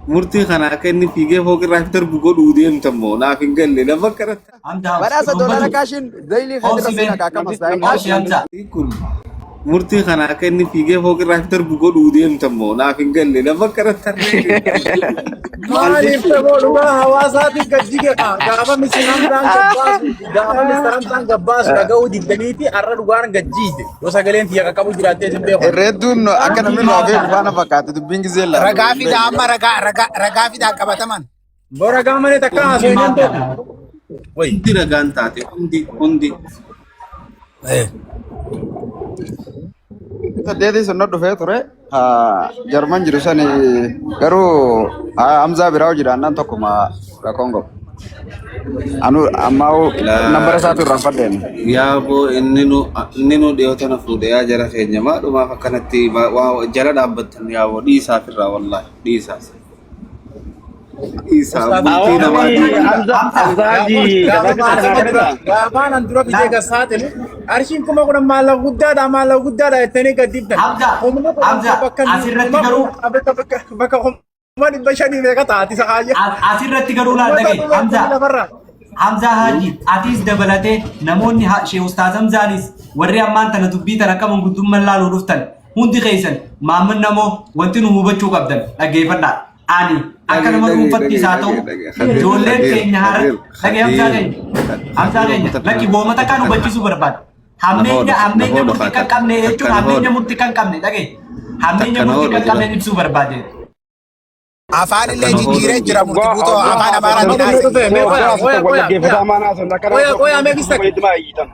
Murtii kana akka inni fiigee fooqirraa fi darbu godhuu deemta immoo naaf hin galle nama akkanatti. Hamza Hamza. Badhaasa doolaara Turumbatu. kaashiin zaylii kan irra Obsi seenaa bee. kaakamas taa'e Obsi kaashiin. Hamza. Kun murtii kana akka inni fiigee fooqirraa fi darbu godhuu deemta immoo naaf hin galle nama akkanatti harree. Maal Maaliif jechuudha? ta'uu dhugaa hawaasaatiif gad jige kaa gaafa Mr. Hamzaan gabbaasu gaafa Mr. Hamzaan gabbaasu dhaga'uu diddaniiti har'a dhugaan gad jiite yoo sagaleen tiyya qaqqabu jiraattee sin beeku. Irreedduun akka namni nu hafee dhufaa na fakkaate dubbiin gizee laalu Ragaa hin fidaa beekne amma garuu. ragaa ragaa ragaa fidaa qabataman. Bora gaamalee takka haasoo Hundi hin maal beeku. taata? Wayi. Hundi ragaan taate hundi hundi. Saddeetii sun dhufee ture. Jarman jiru sani garuu Hamzaa biraa jiraannaan tokkuma rakkoon qabu. Anu ammaa Laa nambara isaatu irraanfadheen. Yaaboo inni nu dhiyoo tana fuudhe yaa jara keenya maadhumaaf akkanatti waa jala dhaabbattan yaaboo dhiisaaf irraa wallaahi dhiisaas. Dhiisaa Ustaaz bultii Awwa namaa namni diiguu. Hamza Hamza. Hamza Haji Gaafa gabaasa gaafa kanaa dura kanadha. gaafaan an dura fidee Laal. gassaaxilu qarshiin 10,000 maallaqa guddaadha maallaqa guddaadha jettanii gad dibdan. Hamza. Kumna kudhan Hamza. bakka Asirratti kuma garuu bakka bakka bakka 500,000 meeqa taati isa kaayya. Asirratti garuu laal Uummata dhagaye. dhuma Hamza. lafarraa. Hamzaa Haji atiis dabalatee namoonni Shee Ustaaz Hamzaanis warri ammaan tana dubbii tana akka manguddummaan laaluu dhuftan hundi keessan maamman namoo wanti nu hubachuu qabdan dhaggeeffadhaa. Ani akka Dhagee nama dhagee dhuunfatti dhagee isaa ta'u dhagee dhagee Khadiir ijoolleen Khadiir keenya hara Khadiir dhagee Hamzaa Khadiir keenya Hamzaa Khadiir keenya uummata lakki kana wooma takkaan takka hubachiisuu barbaada. na Hammeenya hoodo na hammeenya hoodo murtii haa kan qabne takka jechuun na hammeenya hoodo murtii kan qabne dhagee hammeenya takka na murtii hoodo kan jira qabne ibsuu barbaade. Afaan takka illee na hoodo jijjiiree hin jira jedhu. murti Waggaa guutoo waggaa afaan haasoftan Amaaraatiin Nama haasa'e. dhufe mee waggaa qoya qoya haasoftan qoya qoya wallaggeeffataa maan haasoftan akka nama qoya tokko qoya mee gista walitti maa iyyitan.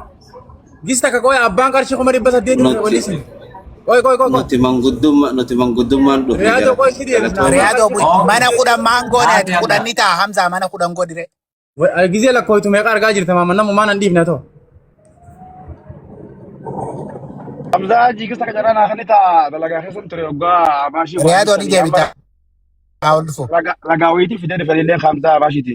gista ka qoya abbaan qarshii 800,000 dhufe Nuti wallisin. Qoy qoy qoy qoy. nuti manguddummaan dhufne Riyaadoo jara qoy si deebisna galatooma. abbaan Riyaadoo qarshii bu'i. Oh, Mana 10 maan goone ati Haati 10 Hamza. ni ta'a Hamzaa mana 10 godhire. Gizee lakkooytu meeqa argaa jirta maama nama maan an dhiifne ta'u. Hamza Haji kisa kajaraa naa kan ta'a dalagaa keessan ture waggaa abaashii waa Riyaadoo ni ibsanii amma deebita haa ol dhufu. ragaa wayitii fidee dhufanillee Hamza abaashiiti.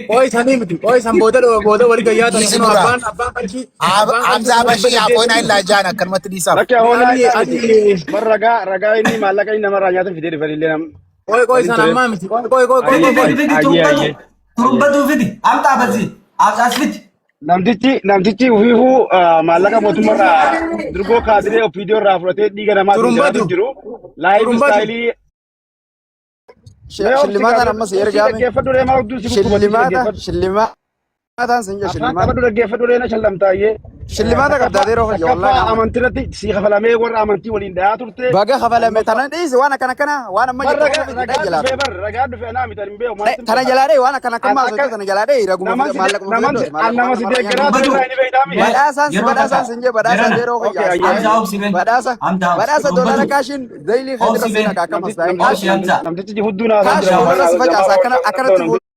Qoy sanii miti qoy san booda booda wali gayyaa ta'e Dhiisi kunoo nurraa. abbaan abbaan qarshii abbaan qarshii Hamzaa kuma dhibba Bashii saddeetii hafoon illaa jaan akkanumatti dhiisaaf. Lakki ahoonaa Adi isaa miti. adi Bar ragaa ragaa inni maallaqa inni namarraa nyaatan fidee dhufanillee nam qoy qoy waliin san ture. ammaa miti qoy qoy qoy qoy Fidi qoy fidi fidi Ayyee turumbatu ayyee ayyee. turumbatu fidi amxaa basi as fidi. Namtichi ufiifuu maallaqa mootummaarraa durgoo kaadiree OPDO irraa fudhatee dhiiga namaatiin turumbatu jiraatu jiru. Laayif turumbatu istaayilii mee obsi Shillimaataan gaa ammas obsi ergaame. dhaggeeffadhu ree maal obduu si kukkubatti si Shillimaata dhaggeeffadhu. shillimaataan sin jee Afaan shillimaata. qabadhu dhaggeeffadhu ree na shallamtaayyee. Shillimaata qabdaa yeroo fayya Takkaffaa wallaahi nama. amantii irratti si kafalamee warra amantii waliin dhayaa turte. Baga kafalame Lammaffaa tana dhiisi waan akkana akkana waan amma bar jettu ragaa kana fidi ragaa dhai jalaa. dhufee bar ragaa dhufee anaa miti ani hin beeku maaltu Tana beeka. jalaa dhai waan akkana An akkammaa akka sochoo tana jalaa dhai raguma naman si maallaquma naman fudhadhu si an maallaquma nama si namarraa deeggaraa nyaannu. ture Turumbatu irraa inni beektaami. mee Badhaasaan si yeroo takka badhaasaan sin jee badhaasaan jarana yeroo Okay fayya as ayyee taa'e Hamza obsi mee badhaasa Hamza obsi badhaasa doolaara turumbatu kaashiin zaylii obsi keetirra mee seenaa kaakamas Namtichi taa'e obsi kaashiin Hamza namtichi hudduu naasaa kaash jira fuuldura waan si facaasa jamaa akkana akkanatti namtichi.